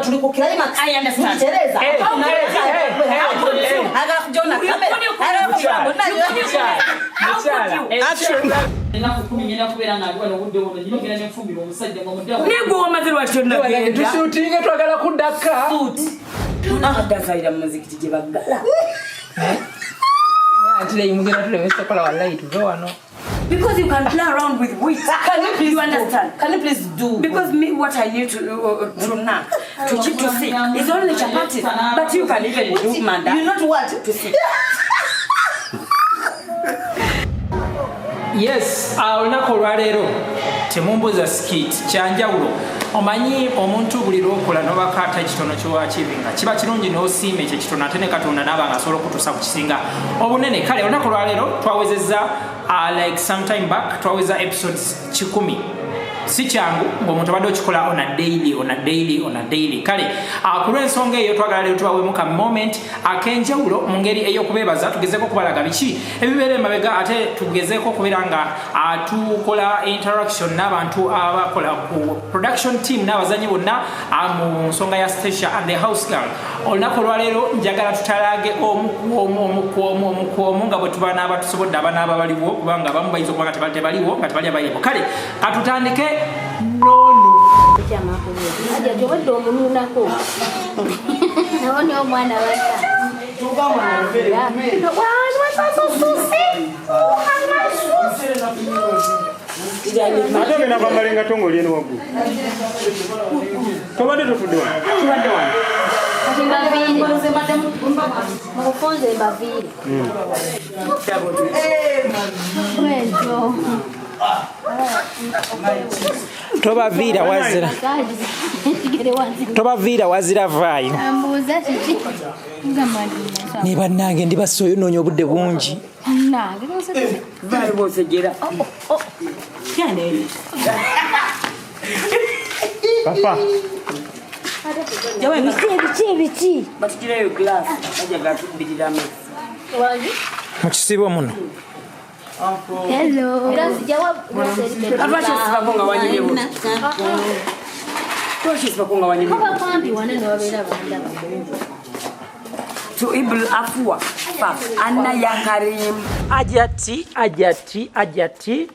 Tuli ku climax. I understand. Mukitereza. Hey, hey, hey, hey. Agala kujona kamera. Agala kujona. Mukyala. Ennaku 10 ngenda kubeera nga ndi wano obudde buno nyina ogenda nenfumbirwa omusajja nga omuddawo. Naye gwe wamaze lwaki tonnagenda? Tushootinge twagala kuddaka. Adazalira mu muzikiti gye baggala. Ate mugenda tulemesa kola wallahi tuve wano. Because you can play around with wit. Can you please You understand? Can you please do? Because me, what I need to knack, to keep to see, is only chapatis. But you can even do manda. You not what? To see. Yes, olunaku olwaleero temumbuuza skit kyanjawulo. Omanyi omuntu buli lwokola n'obako ate ekitono ky'owakivinga kiba kirungi n'osiima ekyo ekitono ate ne Katonda n'aba nga asobola okutuusa ku kisinga obunene. Kale olunaku olwaleero twawezezza like some time back twaweza episodes 100. Si kyangu ng'omuntu abadde okikola on a daily, on a daily, on a daily. Kale ku lw'ensonga eyo twagala leero tubawemu ka moment ak'enjawulo mu ngeri ey'okubeebaza, tugezeeko okubalaga biki ebibeera emabega, ate tugezeeko okubeera nga tukola interaction n'abantu abakola ku production team n'abazanyi bonna mu nsonga ya Stecia and the House Girl. Olunaku olwaleero njagala tutalage omu ku omu, omu ku omu, omu ku omu, nga bwe tuba n'aba tusobodde abanaaba baliwo, kubanga abamu bayinza okuba nga tebaliwo, nga tebali abayebo. Kale katutandike nono. Aja tobadde omunuunako. Nabonye omwana bata. Ate ogenda kwambala engatto ng'oli eno waggulu. Tobadde totudde wano? Tubadde wano. Mbaviire. Mu bufunze mbaviire. Bwentyo. Tobaviira wazira. Kigere wansi. Tobaviira wazira vaayo. Ambuuza kiki? Ngamba ndi musa. Ne bannange ndi basoyo noonya obudde bungi. Nange lwose. Vaali bw'osegera. Genda. Papa. Biki biki biki? Batugireyo glass. Bajja gatubbirira amazzi. Wangi? Mu kisibo muno. Hello. Lwaki osibako nga wanyumye buti? Lwaki osibako nga wanyumye Kuba buti? pampi wano ne wabeera bandaba. To Ibul Afwa, Faf, Anna Yakarim. Ajati, ajati, ajati.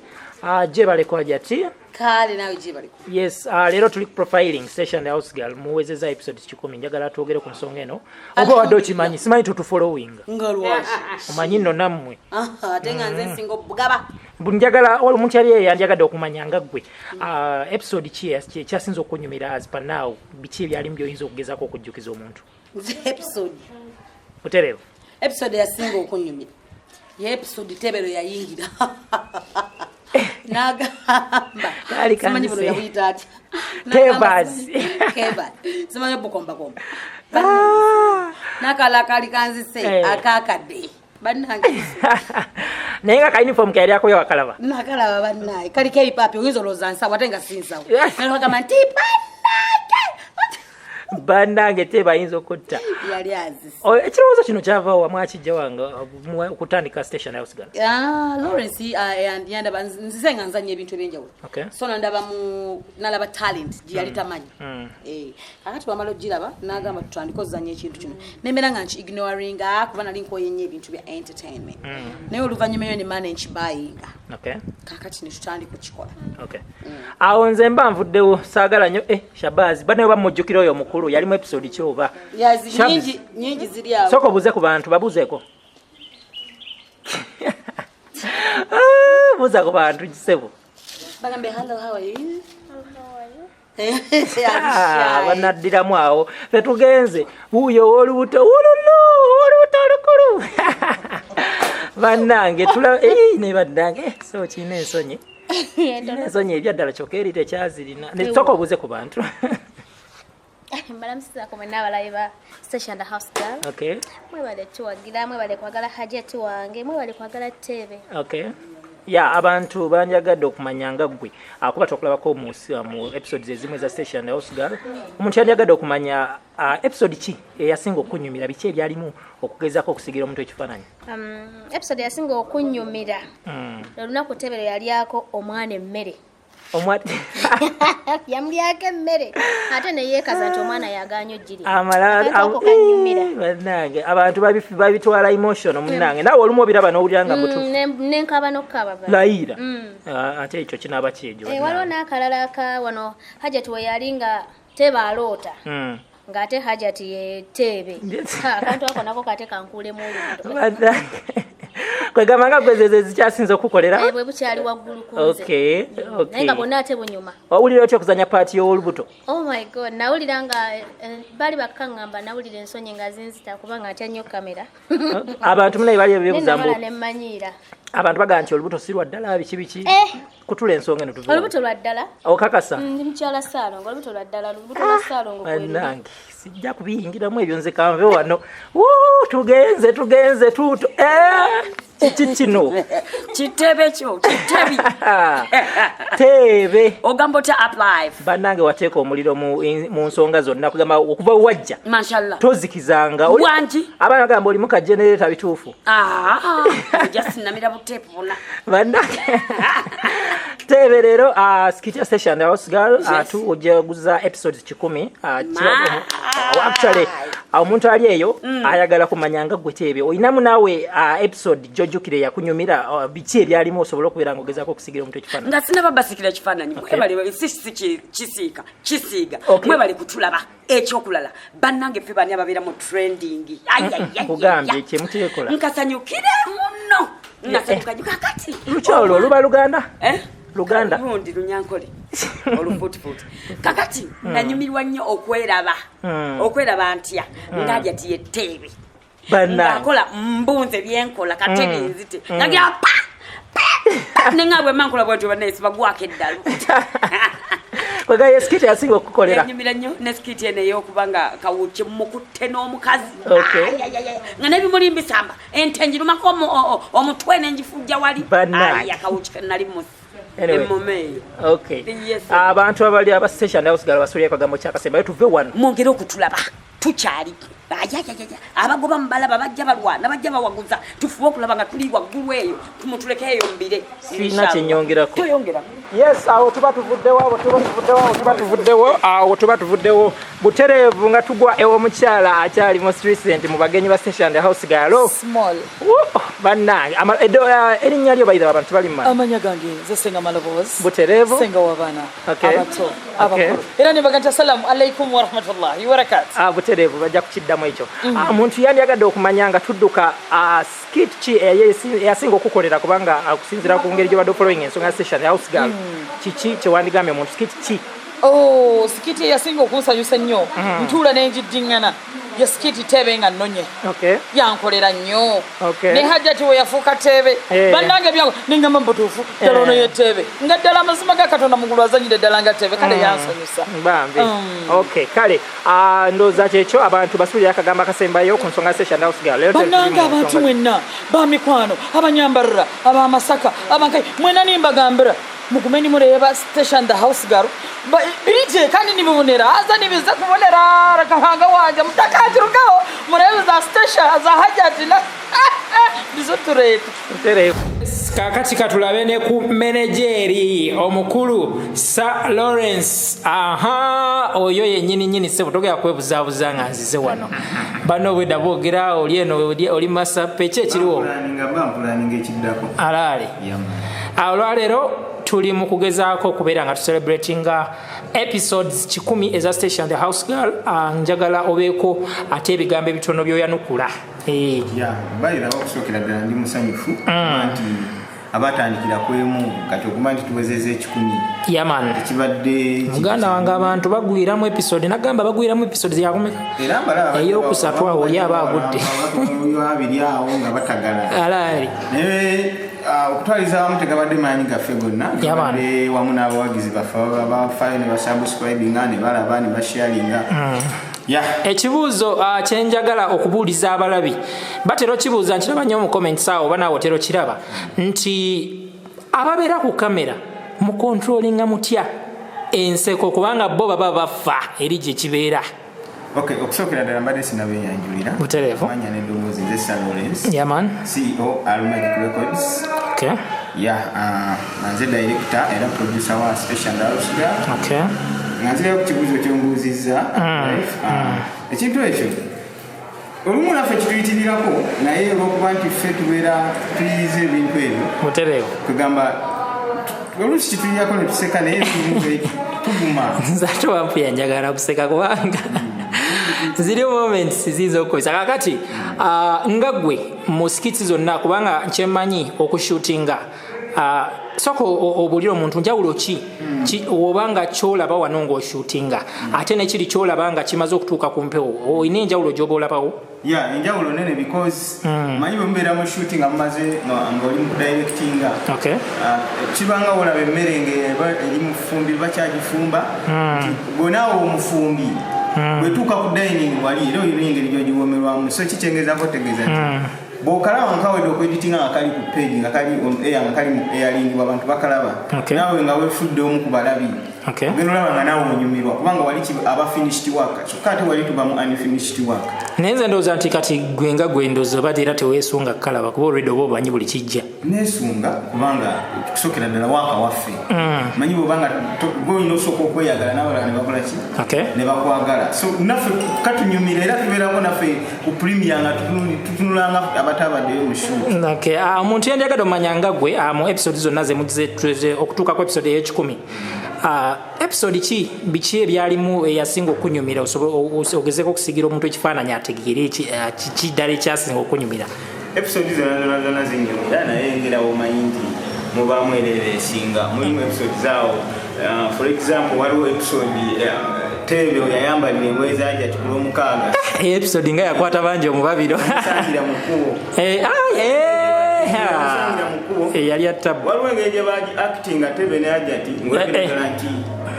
Gyebaleko ajati. Kale nawe gyebaleko. Yes, leero tuli ku profiling Stecia and the House Girl muwezezza episode 100. Njagala twogere ku nsonga eno. Oba wadde okimanyi, simanyi tutufollowing. Nga lwaki? Omanyi nno nammwe. Ate nga nze nsinga obugaba. Njagala omuntu yali yandyagadde okumanya nga ggwe. Episode ki ekyasinze okunyumira as per now? Biki ebyalimu by'oyinza okugezaako okujjukiza omuntu? Nze episode. Butereevu. Episode yasinga okunyumira. Ye episode Tebero yayingira. Nagamba. Kali Simanyi buno kanise. yabuyita atya. Tebas. Kebas. Simanyi obukombakomba. Nakala kali kanzise akakadde. Bannange. Naye nga ka uniform ke yali akubye wakalaba. Nakalaba bannaye. Kaliko ebipaapi oyinza olowooza nsawo ate nga si nsawo. Nagamba nti bannange. Bannange tebayinza okutta. Yali azise. Ekirowoozo kino kyava wa mwakijja wange okutandika Stecia and House Girl? Lawrence yandaba nzize nga nzannya ebintu ebyenjawulo. So nandaba mu nalaba talent gye yali tamanyi. Kakati bwamala ogiraba n'agamba tutandike ozannya ekintu kino. Nembeera nga nki ignoringa kuba nali nkooye nnyo ebintu bya entertainment. Naye oluvannyuma eyo ne maana nkibayinga. Kakati ne tutandika okukikola. Awo nze mba nvuddewo saagala nnyo Shabazz banaye bamujjukira oyo omukulu yalimu episode ki oba? Yazi nyingi ziri awo. Sooka obuuze ku bantu babuuzeeko. Buuza ku bantu gisebo. Bagambe hello, how are you? How are you? Banaddiramu awo. Ffe tugenze. Wuuyo ow'olubuto wululu, ow'olubuto olukulu. Bannange tula ne bannange so kirina ensonyi. Kirina ensonyi ebyaddala kyokka eri tekyazirina. Sooka obuuze ku bantu. Mbalamusizaako mwenna abalabi ba Stecia and the House Girl. Mwebale tuwagira, mwebale kwagala Hajati wange, mwebale kwagala Tebe. Ya abantu banjagadde okumanya nga ggwe. Kuba twakulabako mu episodes ezimu eza Stecia and the House Girl. Omuntu yanjagadde okumanya episode ki eyasinga okunyumira, biki ebyalimu okugezaako okusigira omuntu ekifaananyi? Episode eyasinga okunyumira. Olunaku Tebero yalyako omwana emmere. Yamulyako emmere ate neyeekaza nti omwana yagaanye ogirya. Amala Akantu ako kanyumira. Bannange, abantu babitwala emotion. Munnange, naawe olumu obiraba n'owulira nga butuufu. Nenkaba n'okukaba ba. Layira. Ah, ate ekyo kinaaba kyegyo. Eh, waliwo n'akalala ka wano Hajati we yali nga Teebe aloota, ng'ate Hajati ye Teebe. Ha, akantu ako nako kate kankuulemu olubuto. Bannange, kwegamba nga gwe zeze zikyasinze okukolera. Eh, bwe bukyali waggulu ku nze. Naye nga bwonna ate bunyuma. Owulira otya okuzanya part y'olubuto? Oh my God, nawulira nga baali bakkaŋŋamba, nawulira ensonyi nga zinzita kubanga ntya nnyo kamera. Abantu munaye bali ebibuuza mbu Nenamala nemmanyiira. Abantu bagamba nti olubuto si lwa ddala, biki biki. Eh. Kutula ensonga eno tuve wano. Olubuto lwa ddala. Okakasa? Ndi mukyala Ssaalongo, olubuto lwa ddala, olubuto lwa Ssaalongo kwe luli. Bannange, sijja kubiyingiramu ebyo, nze kanve wano. Wuu, tugenze tugenze tuuto. Eh, kiki kino? Kitebe kyo kitebi. Teebe. Ogamba otya up live? Bannange, wateeka omuliro mu nsonga zonna, kugamba okuva wajja Mashallah. tozikizanga. Wangi. Abaana bagamba oli muka generator bituufu? Ah, ojja sinamira buteepu buna. Bannange, Teebe, leero skit ya Station House Girl Yes. tujaguza episodes 100. Actually, omuntu ali eyo ayagala kumanya nga gwe Teebe olinamu naawe episode gyojjukire yakunyumira, biki ebyalimu osobola okubeera nga ogezaako okusigira omuntu ekifaananyi? Nga sinaba basikira ekifaananyi, mwebale si kisiika kisiiga. Mwebale kutulaba. Ekyokulala, bannange, ffe bani ababeera mu trending? Ai, ai, ai, Nkugambye, ai. kyemuteekola. Nkasanyukire muno, nasanyuka nyo kakati. Lukyalo luba Luganda? Eh? Luganda. Lundi Lunyankole olufuutifuuti. Kakati nanyumirwa nnyo okweraba, okweraba ntya ng'alya tiyeteebe, Bannange. ngakola mbunze byenkola katebe nzite nagira pa pa pa, nenga bwe mankola bwentyo, bannaye sibagwako eddalu. Kwegamba skit yasinga okukukolera? Yanyumira nnyo ne skit eno ey'okuba nga Kawuki mukutte n'omukazi. Okay. Ai, ai, ai, ai. Nga n'ebimulimbisamba ente njirumako omutwe nenjifujja wali. Bannange. Ai, akawuki nali musi. Anyway. Emmome eyo. Okay. Yes. Abantu abali aba Station House Girl basulira akagambo kyakasembayo tuve wano. Mwongere okutulaba, tukyali. Ayayayaya, abagoba mubalaba, bajja balwana, bajja bawaguza. Tufube okulaba nga tuli waggulu eyo, tumutuleke eyo mbire. Sirina kyenyongerako. Toyongerako. Yes, awo tuba tuvuddewo, awo tuba tuvuddewo, awo tuba tuvuddewo, awo tuba tuvuddewo butereevu nga tugwa ew'omukyala akyali most recent mu bagenyi ba Station House Girl. Small. Woo, bannange, erinnya lyo bayira abantu bali mumanya. Amanya gange nze Senga Maloboozi. Butereevu. Senga w'abaana abato, Okay. abakulu, era nebaga nti assalamu alaikum warahmatullahi wabarakatu. Ah, butereevu, bajja kukiddamu ekyo. Ah, omuntu yandyagadde okumanya nga tudduka, skit ki eyasinga okukolera, kubanga okusinziira ku ngeri gyobadde following ensonga ya Station House Girl, kiki kyewandigambye omuntu, skit ki? Oh, skit eyasinga okunsanyusa ennyo, ntuula nenjiddiŋŋana, ye skit Teebe nga nnonye. Yankolera nnyo. Ne Hajjati we yafuuka Teebe. Bannange, byangu nengamba mubutuufu ddala ono ye Teebe, nga ddala amazima ga Katonda mugulu azanyire ddala nga Teebe. Kale yansanyusa. Bambi. Okay, kale, ndowooza kyekyo. Abantu basulira akagambo akasembayo ku nsonga ya Station House Girl. Leero tuli Bannange, mu abantu nsonga- mwenna bamikwano, abanyambarira, abamasaka, abankai, mwenna nimbagambira mugume nimureeba Station the House Girl. Birije kandi nibibonera, aza nibiza kubonera rakahanga wanje mutakakirugaho murebe za Station za Hajati na nizo tureta. Butereevu. Kakati katulabe ne ku menejeri omukulu Sir Lawrence. Aha, oyo yennyini nyini sebo, togera kwebuzaabuza nga nzize wano. Bano obwedda boogera oli eno, oli Masape, ki ekiriwo? Mpulaninga, mba mpulaninga ekiddako. Alaale. Yeah. Olwaleero tuli mu kugezaako okubeera nga tucelebratinga episodes 100 eza Station the House Girl. Njagala obeeko ate ebigambo ebitono byoyanukula. Eh. Ya, bayirawo, okusookera ddala ndi musanyufu nti abatandikira ku emu, kati okuba nti tuwezeza 100. Yeah man. Ekibadde Muganda wange, abantu bagwiramu episode, nagamba bagwiramu episode yakumeka? Era mbalaba. Eyokusatu awo oli aba agudde. Abiri awo nga batagala. Alaali. Naye okutwaliza awamu tegabadde maanyi gaffe gonna. Yeah, man. Gabadde wamu n'abawagizi baffe abafaayo ne basubscribinga ne balaba ne basharinga. Ya. Ekibuuzo kyenjagala okubuuliza abalabi, batera okibuuza, nkiraba nnyo mu comments awo, oba naawe otera okiraba, nti ababeera ku kamera mukontrolinga mutya enseko, kubanga bo baba bafa eri gye kibeera? Okay, okusookera ddala mbadde sinabeeyanjulira. Butereevu. Manya n'eddoboozi, nze Sir Lawrence, Yeah man. CEO Almagic Records. Yeah, nze director era producer wa Station House Girl. Okay. Nga nzirayo ku kibuuzo ky'ombuuzizza, ekintu ekyo olumu naffe kituyitirirako, naye olwokuba nti ffe tubeera tuyiyiza ebintu ebyo mutereevu, kugamba oluusi kituyirako ne tuseka, naye tuguma. Nze ate wampuya njagala kuseka kubanga ziri moments ziyinza okukubisa. Kakati nga ggwe mu skits zonna, kubanga nkyemmanyi okushutinga, sooka obuulire omuntu njawulo ki obanga kyolaba wano ng'oshutinga ate nekiri kyolaba nga kimaze okutuuka ku mpewo, olina enjawulo gy'oba olabawo? Yeah, enjawulo nene, because manyi bwe mubeera mu shooting nga mumaze nga oli mu kudirectinga, kibanga olaba emmere ng'eba eri mu ffumbiro bakyagifumba, nti gwe naawe omufumbi bwetuuka ku dining wali era olina engeri gy'ogiwoomerwamu. So kikyengezaako otegeeza nti bw'okalaba nga kawedde okweditinga nga kali ku page, nga kali on air, nga kali mu airing, abantu bakalaba, naawe nga weefudde omu ku balabi, ogenda olaba nga naawe onyumirwa kubanga wali aba finished work, kyokka ate wali tuba mu unfinished work. Naye nze ndowooza nti kati gwe nga gwe ndowooza oba era teweesunga kukalaba, kuba olwedde oba omanyi buli kijja. Neesunga kubanga okusookera ddala waaka waffe, manyi bwobanga gwe olina osooka okweyagala n'abalala ne bakola ki, ne bakwagala. So naffe katunyumira era tubeerako naffe ku premiere nga tutunulanga abatabaddeyo mu shoot. Okay. Omuntu yandyagadde omanya nga gwe, mu episode zonna zemugize okutuuka ku episode ey'ekikumi, episode ki, biki ebyalimu eyasinga okunyumira, ogezeeko okusigira omuntu ekifaananyi ategeere kiki ddala ekyasinga okunyumira? Episode zonna zonna zonna zinyumira, naye engera womanyi nti mubaamu ereero esinga mulimu episode zaawo. For example, waliwo episode Teebe oyo yayambalira engoye zaja ku Lwomukaaga. Episode nga yakwata bangi omubabiro. Musangira mu kkubo. Eh, ah, Musangira mu kkubo. Yali attabu. Waliwo engeri gye bagi acting nga Teebe ne Hajati ng'olabira nti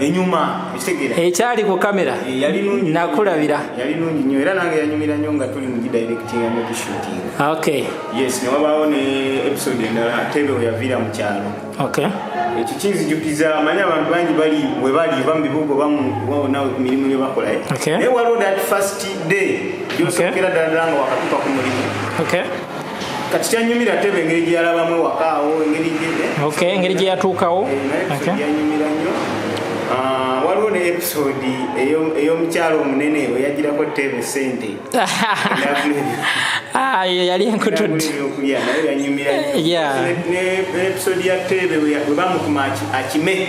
enyuma, ekitegeera. Ekyali ku kamera. Yali nungi. Nakulabira. Yali nungi nnyo era nange yanyumira nnyo nga tuli mu gidirectinga ne gishooting. Yes, ne wabaawo ne episode endala Teebe we yaviira mu kyalo. Ekyo kinzijukiza, amanyi abantu bangi bali we bali oba mu bibuga oba nawe ku mirimu gye bakola, eh. Naye waliwo that first day gyosookera ddala ddala nga wakatuuka ku mulimu. Kati kyanyumira Teebe engeri gye yalabamu ewakaawo, engeri gye Okay, engeri gye yatuukawo. Naye episode yanyumira nnyo. Ah, waliwo ne episode ey'omukyalo omunene we yagirako Teebe sente. Ah, ye yali enkutudde. Ebyokulya naye yanyumira nnyo. Ne episode ya Teebe we bamutuma akime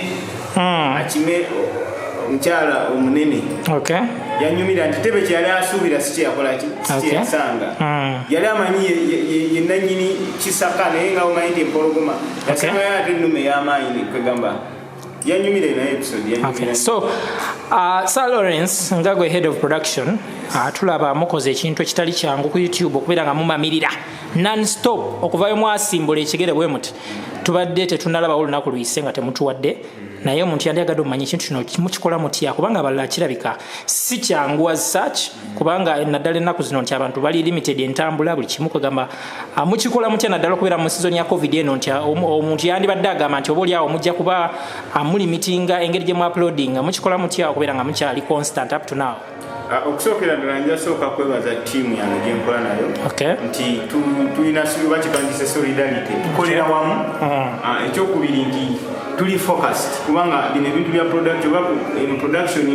akime omukyala omunene, yanyumira nti Teebe kyeyali asuubira si kyeyakola ki, si kyeyasanga. Yali amanyi ye nannyini kisaka, naye nga omanyi nti empologoma yasangayo ate ennume ey'amaanyi, kwegamba yanyumira naye episode yanyumira. So, Sir Lawrence, nga gwe head of production, tulaba mukoze ekintu ekitali kyangu ku YouTube okubeera nga mumamirira non-stop okuvayo mwasimbula ekigere bwe muti. Tubadde tetunalabawo olunaku luyise nga temutuwadde, naye omuntu yandyagadde omumanya ekintu kino mukikola mutya, kubanga abalala kirabika si kyangu as such, kubanga naddala ennaku zino nti abantu bali limited entambula buli kimu. Kwegamba mukikola mutya naddala okubeera mu season ya COVID eno, nti omuntu yandibadde agamba nti oba oliawo mujja kuba mulimitinga engeri gye mu uploadinga? Mukikola mutya okubeera nga mukyali constant up to now? Ah, okusookera ddala nja sooka kwebaza ttiimu yange gyenkola nayo nti tulina bakipangisa solidarity, tukolera wamu. Ah, ekyokubiri nti tuli focused, kubanga bino ebintu bya production oba eno production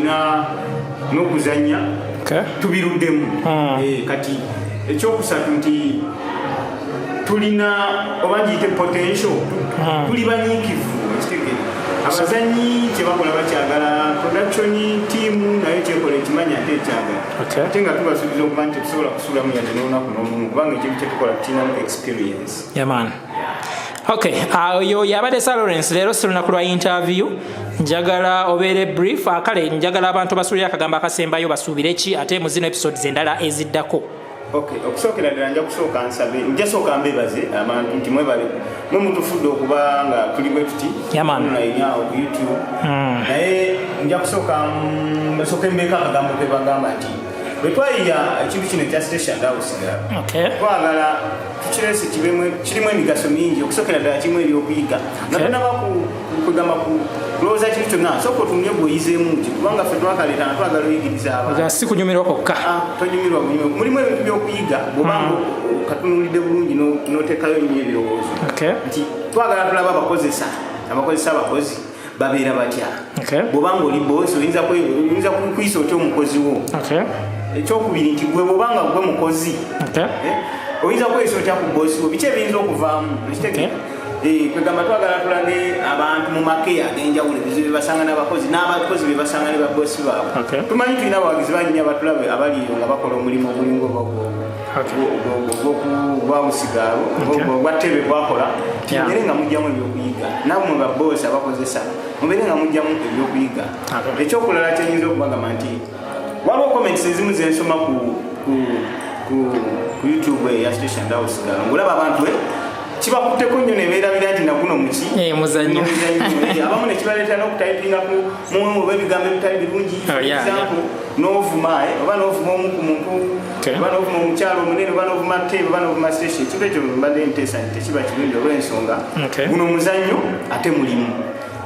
n'okuzanya tubiruddemu. Kati ekyokusatu nti tulina oba ngiyite potential, tuli banyiikivu, ekitegeere abazanyi kyebakola bakyagala, production team nayo kyekola ekimanyi ate ekyagala, ate nga tubasuubiza okuba nti tetusobola kusuulamu yadde n'olunaku n'olumu, kubanga ekintu kyetukola tulinamu experience. Yeah, man. Okay, oyo yabadde Sir Lawrence. Leero si lunaku lwa interview, njagala obeere brief. Kale njagala abantu basuulire akagambo akasembayo, basuubire ki ate mu zino episodes endala eziddako? Okay, okusookera ddala nja kusooka nsabe, nja sooka mbebaze abantu nti mwebale mwe mutufudde okuba nga tuli bwe tuti Yeah, man. online awo ku YouTube. Naye nja kusooka nsooke mbeeko akagambo ke bagamba nti Bwe twayiya ekintu kino ekya Station House Girl, twagala tukirese kirimu emigaso mingi. Okusookera ddala kirimu ebyokuyiga nga tonaba kugamba kulowooza kintu kyonna, sooka otunule gweoyizeemu ki, kubanga ffe twakaleeta nga twagala oyigiriza abantu, si kunyumirwa kwokka. Tonyumirwa bunyumirwa, mulimu ebintu byokuyiga bwobanga katunuulidde bulungi n'oteekayo nnyo ebirowoozo. Nti twagala tulaba abakozesa abakozi babeera batya. Bwobanga oli boosi oyinza kuyisa otya omukozi wo. Ekyokubiri nti gwe bwobanga gwe mukozi oyinza kweyisa otya ku boosi wo, biki ebiyinza okuvaamu. Kwegamba twagala tulage abantu mu make ag'enjawulo ebizibu bye basanga n'abakozi n'abakozi bye basanga ne baboosi baabwe. Tumanyi tulina abawagizi bangi nnyo abatulabe abali eyo nga bakola omulimu ogulinga ogwawusigaalo ogwa ttebe gwakola, mubeere nga mugyamu ebyokuyiga, nammwe baboosi abakozesa mubeere nga mugyamu ebyokuyiga. Ekyokulala kyenyinza okubagamba nti waliwo comments ezimu zensoma ku YouTube eya Station House Girl, ng'olaba abantu kibakutteko nnyo ne beerabira nti naguno muki muzannyo. Abamu ne kibaleetera n'okutayipinga mu oba ebigambo ebitali birungi. For example, n'ovuma oba n'ovuma omu ku muntu, oba n'ovuma omukyalo omunene, oba n'ovuma Teebe, oba n'ovuma Station. Ekintu ekyo mbadde nteesa nti tekiba kirungi olw'ensonga guno muzannyo ate mulimu.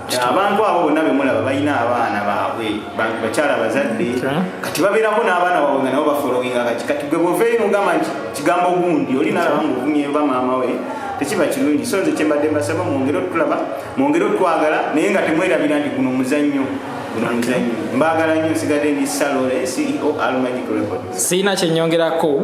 Abantu abo bonna bemulaba balina abaana baabwe, bakyala bazadde, kati babeerako n'abaana baabwe nga nabo bafollowinga. Kati gwe bw'oveeyo n'ogamba nti kigambo gundi oli nalaba ng'ovumye oba maama we, tekiba kirungi. So nze kyembadde mbasaba, mwongere otulaba, mwongere otwagala, naye nga temwerabira nti guno muzannyo, guno muzannyo. Mbaagala nnyo. Nsigadde ndi Salole, CEO Almagic Records. Siina kyenyongerako.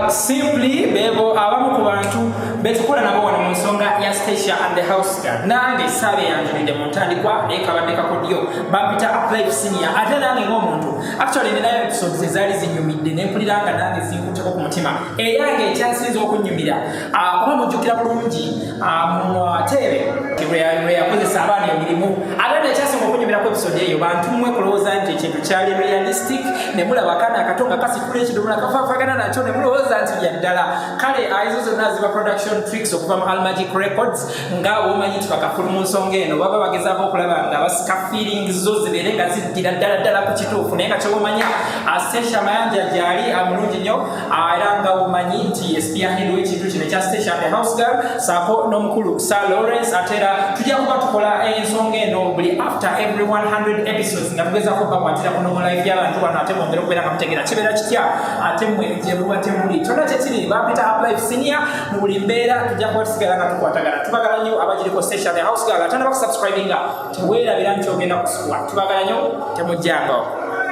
Simply bebo abamu ku bantu betukola nabo wano mu nsonga ya Stacia and the House Girl. Nange saabeyanjulidde mu ntandikwa, naye kabadde kakodyo. Bampita Uplife Senior. Ate nange ng'omuntu, actually ninayo episodes ezaali zinyumidde nempulira nga nange zinkutteko ku mutima. Eyange ekyasinza okunyumira, oba mujjukira bulungi, mu Teebe lwe yakozesa abaana emirimu. Ate nekyasinga okunyumira ku episode eyo, bantu mmwe kulowooza nti ekintu kyali realistic, ne mulaba akaana akato nga kasitula ekidomola kafaafagana nakyo, ne mulowooza nti bya ddala. Kale ezo zonna ziba production tricks okuva mu Almagic Records. Nga womanyi nti bakafulu mu nsonga eno, baba bagezaako okulaba nga basika feelings zo zibeere nga ziddira ddala ddala ku kituufu. Naye nga kyewomanya, Stacia Mayanja gyali mulungi nnyo, era nga womanyi nti spearhead w'ekintu kino ekya Stacia and the House Girl, saako n'omukulu Sir Lawrence. Ate era tujja kuba tukola ensonga eno buli after every 100 episodes, nga tugezaako bakwatira ku normal life y'abantu bano, ate mwongere okubeera nga mutegeera kibeera kitya ate mmwe gye muba temuli. Kyonna kyekiri, bampita Uplife Senior. Mu buli mbeera tujja kuba tusigala nga tukwatagana. Tubagala nnyo abagiriko Stacia the House Girl. Atandaba kusubscribinga, teweerabira nti ogenda kusubwa. Tubagala nnyo, temujjangawo.